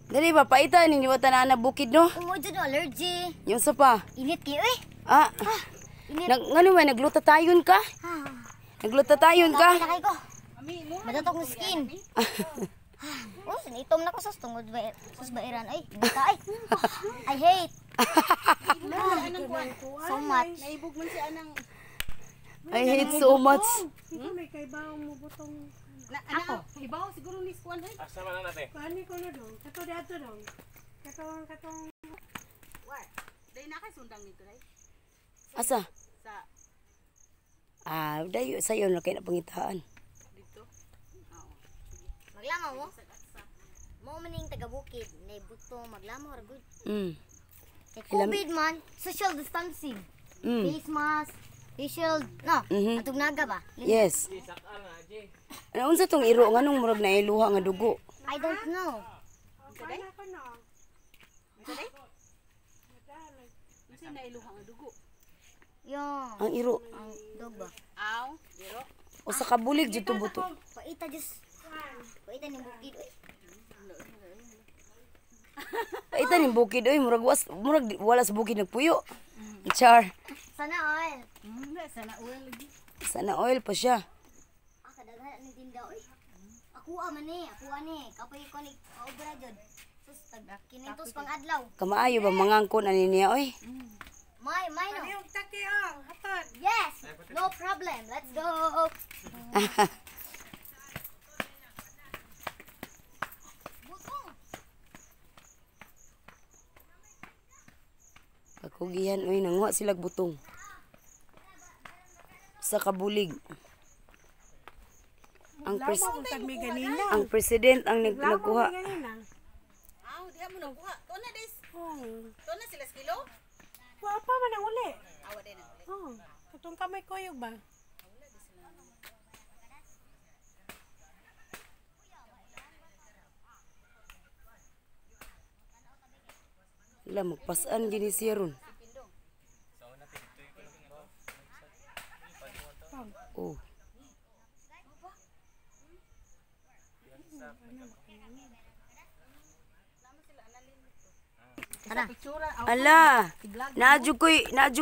Dali ba paita ning liwatan na na bukid no? Umo jud allergy. Yung sa pa. Init kayo eh. Ah. Init. Nag ngano man nagluta tayon ka? Ah. Nagluta tayon ka? Kapit na kay ko. Madatok ng skin. Oh, sinitom na ko sa tungod ba sus bairan ay. Inita ay. I hate. So much. Naibog man si anang I hate so much. Ito may kaibaw mo butong. na ako. Hibaw siguro ni kuan ay. Asa man na natin? Kuan ni kuno dong. Kato dato dong. Katong katong Dai na kay sundang nito dai. Asa? Sa Ah, dayo sayo na kay napangitaan. dito. Maglama mo. Mo maning taga bukid, nay buto maglama ra gud. Kay COVID man, social distancing. Face mask, face shield, no. Atong naga ba? Yes. Ano unsa tong iro nganong murag nailuha nga dugo? I don't know. kuan ako no. Unsa nailuha nga dugo? Yo, Ang iro ang dog ba? Aw, diro. o sa kabulig jud to buto. Paita just. Paita ni bukid oy. Paita ning bukid oy, murag was murag wala sa bukid nagpuyo. Char. Sana all. Sana oil lagi. Sana oil pa siya. Ah, kadaghan ang tinda oy. Ako man ni, ako ani. Kapoy ko ni kaobra jud. Sus tag kinintos pang adlaw. Kamaayo ba mangangkon ani niya oy? May, may no. Yung taki oh, hatod. Yes, no problem. Let's go. Butong. Kakugihan oy, nanguha sila butong. Sa kabulig. Ang pres Lama tag may ganina. ang president ang Lama nagkuha. may ganina. Aw, diha mo nang kuha. Tuon na des. Oh. Tuon na sila sa kilo. Wa pa man ang uli. Awa din na uli. Oh. Katong kamay kuyog ba? Wala magpasan gini siya ron. Oh. Tara. Ala, naadyo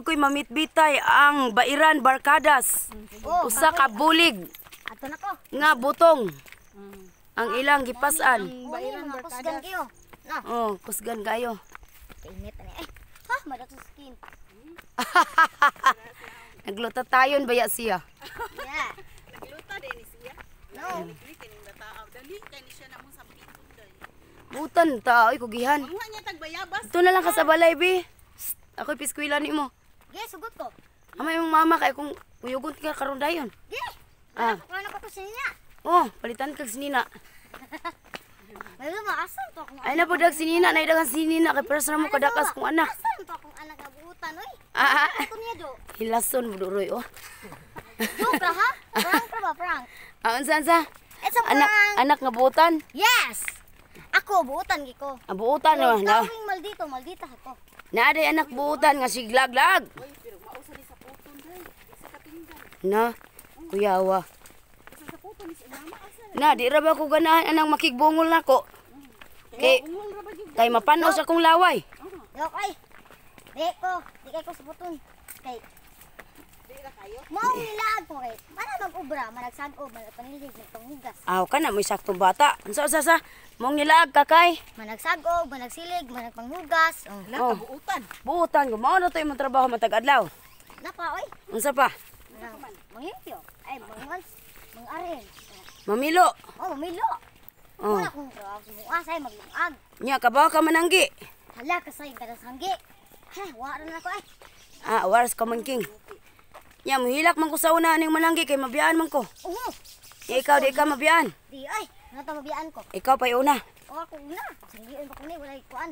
ko'y mamitbitay ang Bairan Barkadas. Oh, Usa ka bulig ato na ko. nga butong. Ang ilang gipasan. Bairan mga kusgan kayo. Na, Oh, kusgan kayo. kainit ani. Eh, ha, madato skin. Nagluta tayon baya siya. Yeah. Nagluta din ni siya. No. Dali kay ning bata. Dali kay ni siya namong sampiton day. Butan ta oy kugihan. Manguha niya tag bayabas. Ito na lang ka sa balay bi. Psst, ako'y piskwila nimo. Ge, sugot ko. Ama imong mama kay kung kuyugon ka karon dayon. Ge. Ah. Ano ko sa niya? Oh, palitan kag sinina. May mga asan to akong Ay na po dag sinina, na daghang sinina kay persa mo kadakas kung anak. Asan to akong anak nga buutan oy? Ah, ah. Ato niya do. Hilason mo duroy oh. Joke ra ha? Prank ra ba prank? Ah, unsa unsa? It's a Anak prank. anak nga buutan. Yes. Ako buutan gi ko. Ang buutan no. Na, Tawing maldito, maldita ako. naaday anak buutan nga siglaglag. Oy, pero mausa ni sa puton day. Sa katinggan. Na, kuyawa. Sa sa puton ni si mama asa. Na, di ra ba ko ganahan anang makigbungol nako. Kay Ungol ra ba gyud? kay mapanos akong laway. Yok ay. Di ko, di kay ko sa buton. Kay Di ra kayo. mao nilaag ko kay mana mag-ubra, managsag-ob, managpanilhig, managpanghugas. Aw ka na may saktong bata. Unsa unsa sa mong nilaag kakay? Managsag-ob, managsilig, managpanghugas. Oh. Ala Oh. kabuutan. Buutan ko mao na to imong trabaho matag adlaw. Napa oy. Unsa pa? Manglimpyo. Ay, mangwals, mangarin. Mamilo. Oh, mamilo. Oh. Wala akong trabaho sa muas ay maglungag. Nya ka ba ka mananggi? Hala ka say kada sanggi. Ha, wala na ako ay. Ah, waras ka man king. Nya muhilak man ko sa una aning mananggi kay mabiyaan man ko. Oo. Nya ikaw di ka mabiyaan. Di ay, ano ta mabiyaan ko? Ikaw pa'y una. O ako una. Sanggion pa ko ni walay kuan.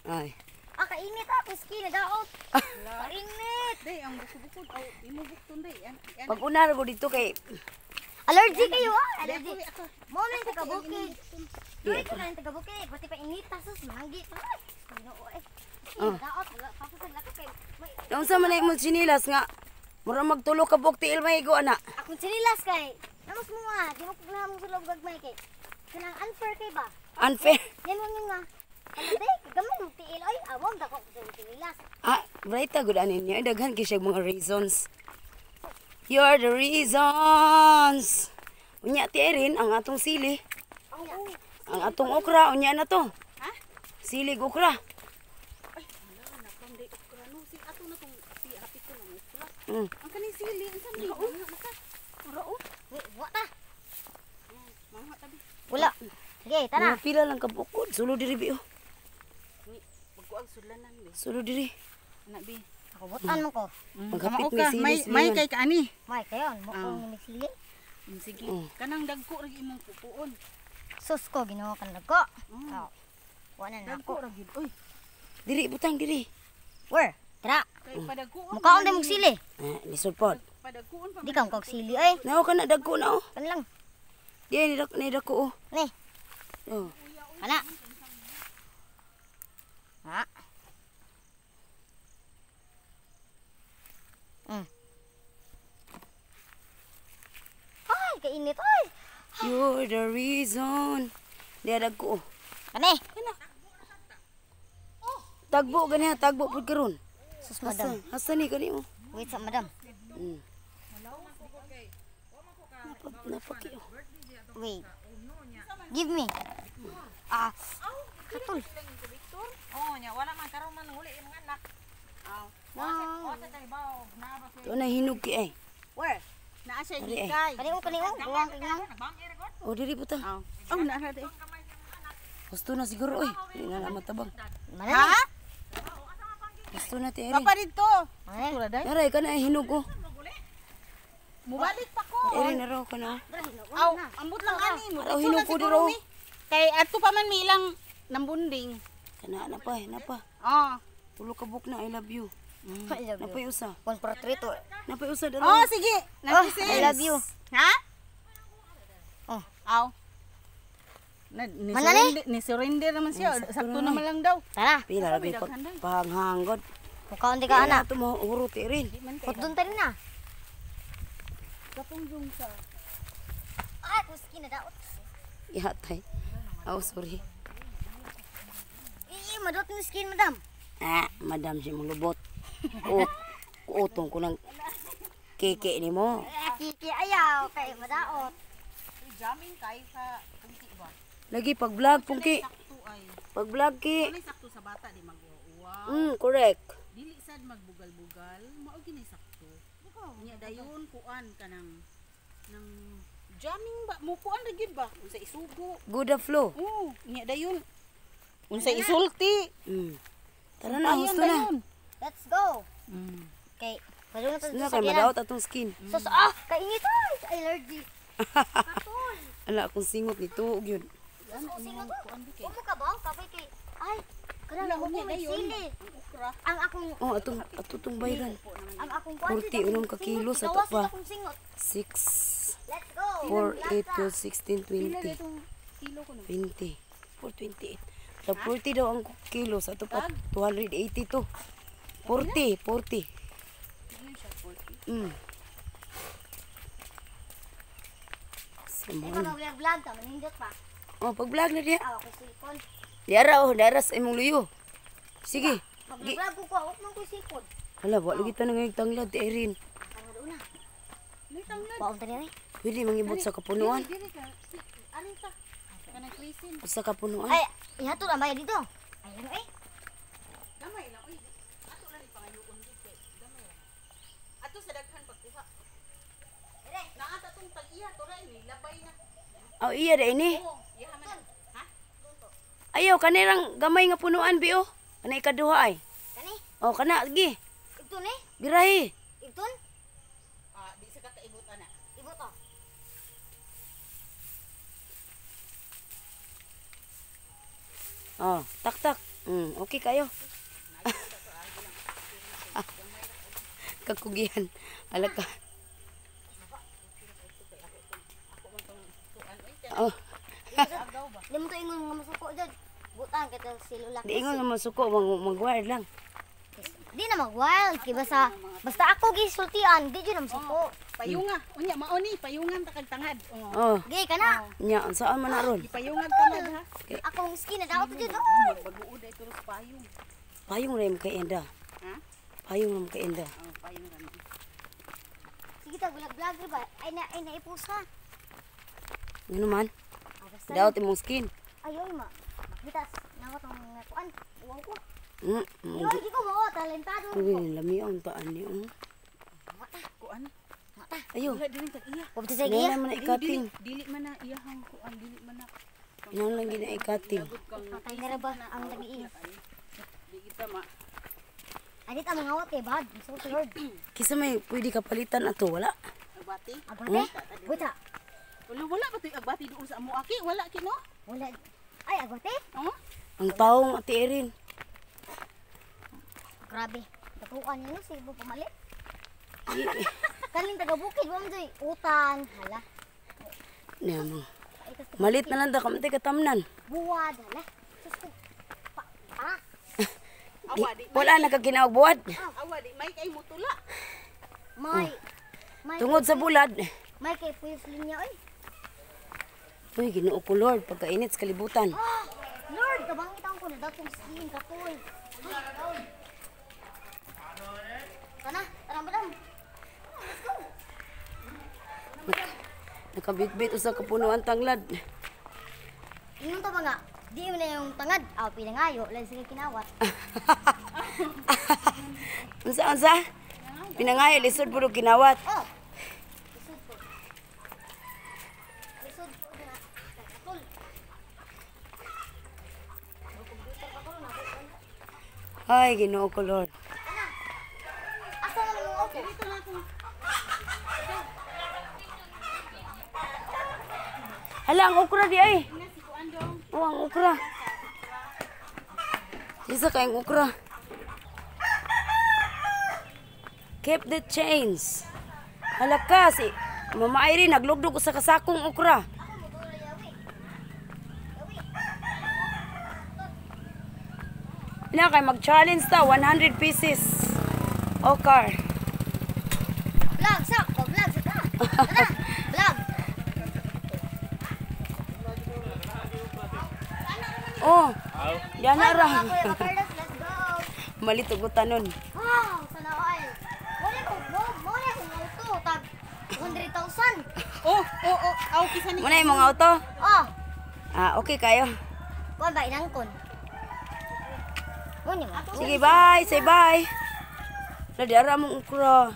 Ay. Ah, kainit ah, kuski na daot. Kainit. Day ang bukod-bukod aw imo bukton day. An an. Pag una ra ko dito kay Allergy kayo ah, allergy. Ako Mo man taga bukid. Dili ko na taga bukid, pati pa inita sus mananggi pa. Ginoo eh. Oh. Daot, wala pa sa lako kay may unsa man na imong sinilas nga mura magtulo ka buok tiil maigo ana. akong sinilas kay. Namos mo ah, di mo ko na mo sulog gagmay kay. Kanang unfair kay ba? Unfair. Yan mo nga. Ano be? Gamay mo tiil ay awam dako ko sa tinilas. Ah, right good anin niya. Daghan kay siya mga reasons. You're the reasons. Unya ti Erin ang atong sili. Ang atong okra unya na to. Ha? Silig okra. Ay, wala na pang day okra no. Si ato na tong si hapit ko ng okra. Ang kaning sili, unsa man ni? Maka. Ora oh. Wa ta. Mga tabi. Wala. Sige, tara. Mga pila lang ka bukod. Sulo diri bi oh. Ni pagkuag sudlanan bi. Sulo diri. Ana bi. Ako butan mo ko. Maghapit Kamao mi ka. sili May sili may man. kay kaani. May kayon, mo kong sili. Sige. Kanang dagko ra imong pupuon. Sus ko Ginoo kan nagko. Oh. Wa na Dagko nako. ra gyud. Oy, Diri butang diri. Where? Tara. kay padagkuon. Mukaon day mong sili. Ah, lisod pod. Padagkuon pa. Di ka mukag sili ay. Nao ka na dagko na oh. Kan lang. Di ni dako ni dako oh. Ni. Oh. Kana. Ha? Ay, kainit ay. You're the reason. Di dagko oh. Kani. Tagbo ganiha, tagbo pud karon. Sus madam. Asa, asa ni kani oh. Wait sa madam. Napaki oh. Wait. Give me. Ah. Katul. Oh, nya wala man karon man huli imong anak. No. Tuo na hinog ki ay. Where? Naa siya Ari, ay. gikay. Kani o kani o. Buwang kay nang. Oh, diri butang. Oh, oh naa ra di. Gusto na siguro oy. Di na na matabang. Mana Ha? Gusto na ti Erin. Papa dito. ni? Tura day. Naray ka na hinog oh. Mubalik pa ko. Erin naraw ka na. oh. Aw, ambot lang ani mo. Araw, Dito hinog na ko siguro diro. mi. Kay adto pa man mi ilang nambunding. Kana na pa, eh, na pa. Oh. Tulo ka buk na I love you. I love you. Napay usa. One portrait oh. Napay usa daro. Oh, sige. Oh, Nagpisin. I love you. Ha? Oh. Aw. Na, ni, Mana ni? surrender, ni surrender naman siya. Sakto naman lang daw. Tara. Pila lagi pag panghanggod. Mukaon di ka ana. Ato mo huro ti Erin. Hotdon ta rin na. Kapong yung sa Ay, kuski na daot. Yatay. Oh, sorry. Ii, madot mo skin, madam. Ah, madam siya mong lubot. O, kuutong ko ng keke ni mo. Eh, kiki ayaw kay madaot. Jamming kay sa pungki ba? Lagi pag vlog pungki. Sakto ay. Pag vlog ki. Wala sakto sa bata di mag-uwa. Correct. Dili sad magbugal-bugal, mao gini sakto. Nya dayon kuan kanang nang jamming ba mo kuan ra gyud ba unsa isugo. Good flow. Oo, nya dayon unsa isulti. Tara na, gusto na. Let's go. Kay, pwede na Gusto to na sa kay madaot atong skin. Sus, ah, kainit ay, allergy. Katol. Ala akong singot ni tuog yun. Sus, singot to. Umo ka ba? Kapoy kay, ay, kanang umo may sili. Ang akong, Oh, atong atong bayran. ang akong kuan. 40 unom ka kilo sa to pa. 6 Let's go. 4 8 12 16 20. 20. 428. Tag 40 daw ang kilo sa to pa 280 to. 40, 40. Di ba mag-vlog ka, manindot pa. Oh, pag-vlog na diya. Aw, ako cellphone. Diara oh, diara sa imong luyo. Sige. Pag-vlog ko, ako man ko cellphone. Hala, wa lagi ta nang tanglad ti Erin. Ano doon na? Paon ta niya eh. Pwede mangibot sa kapunuan. Dili ka. Alin ka? Kanang krisin. Sa kapunuan. Ay, ihatod ang bayad dito. Ay, ano eh? Gamay lang oy. Ato lang ipangayuon gid kay gamay lang. Ato sa daghan pagkuha. Naa ta tong tag-iya to ra ni labay na. Aw, iya da ini. Oo, iya man. Ha? Ayaw kanirang gamay nga punuan bi oh. Kana ikaduha ay. Kani? Oh, kana sige. Ibton eh? Birahi. Ibton? Ah, di sa kakaibot ana. Ibot oh. Oh, tak tak. Okay kayo. Kakugihan. Ala ka. Oh, Di mo to ingon nga masuko dyan. Butang kita silula. di ingon nga masuko, mag magwire lang. Di na mag-wild kay basta basta ako gisultian, di jud na masuko. Payunga. Unya mao ni payungan ta kag tangad. Oh. Oh, Gay ka na. nya saan man na ron? Gipayungan tangad ha. Akong skin na daot jud. Magbaguod ay tulos payong. Payong ra mo kay Enda. Ha? Payong ra mo kay Enda. Oh, payong ra. Sige ta vlog ba? Ay na ay naipusa. Ano man? Ah, basta. Daot imong skin. Ay oy ma. Bitas nako tong kuan. Uwaw ko. Mm. Di ko mo talentado. Uy, lami ang taan ni. Oh. Kuan. Ayo. Wala dili tag iya. Wabta sa Wala iya. man na ikating. Dili man na iyahang kuan, dili man na. Inang lang gina ikating. Patay na ra ba ang tagiiya? Di kita ma. Adit ang mga awat kay bad. So Lord. Kisa may pwede ka palitan ato wala. Agbati. Agwate? Buta. Wala wala ba to'y agbati doon sa amo aki? Wala kino? Wala. Ay, agwate? Oh? Ang taong ati Erin. Grabe. Dakuan ninyo sa ibo pamalit. Kaling taga bukid wa man joy utan. Hala. Niya mo. Ay, tas Malit na lang da kamte katamnan. buwad hala. Sus ko. Pa, pa. Awa di. Wala na ka ginaugbuad. Awa di may kay mutula. May may Tungod sa bulad. may kay puyos linya oy. Uy, Ginoo ko Lord, pagkainit sa kalibutan. Ah, Lord, kabangit ang ko na datong skin katoy. Tana, tara madam. Let's go. Nakabitbit usa ka punuan tanglad. Ingon ta ba nga? Di mo na yung tangad. Aw, pinangayo, lang sige kinawat. Unsa unsa? Pinangayo lisod puro kinawat. Oh. Lisod po. Lisod po na. Katol. Ay, Ginoo ko Lord. Ana. Asa naman yung auto? Dito na ako. Hala, ang okra di ay. Ina si kuan dong. Oh, ang okra. Isa kayong okra. Keep the chains. Hala ka, si Mama Irene, naglugdog sa kasakong okra. Ako mo tuloy yawi. Yawi. Ina kay mag-challenge ta 100 pieces. Okar. Vlog sa, vlog sa ta. Tara, vlog. Oh. Yan na ra. Ay, mga Kuya Carlos, let's go. Malitugutan nun. Wow, sana all. Wala ko, mo, mo na akong auto tag 100,000. Oh, oh, oh, aw kisa ni. Muna yung mga auto. Oh, Ah, okay kayo. kuan ba inangkon? Mo ni mo. Sige, bye. Say bye. Wala, di ara mong okra.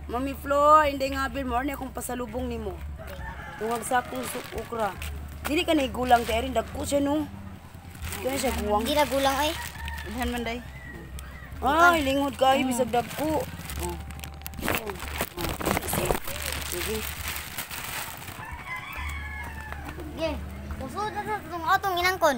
Mami Flor, hindi nga bil mo. Ano akong pasalubong nimo? Tungag sa akong okra. Dili ka na gulang kay Erin. Dagko siya no. Kaya siya guwang. Hindi na gulang ay. Ilhan man day. Ay, lingod kayo. Bisag dagko. Oh. Oh. Oh. Sige. Sige. Usod na sa itong atong inangkon.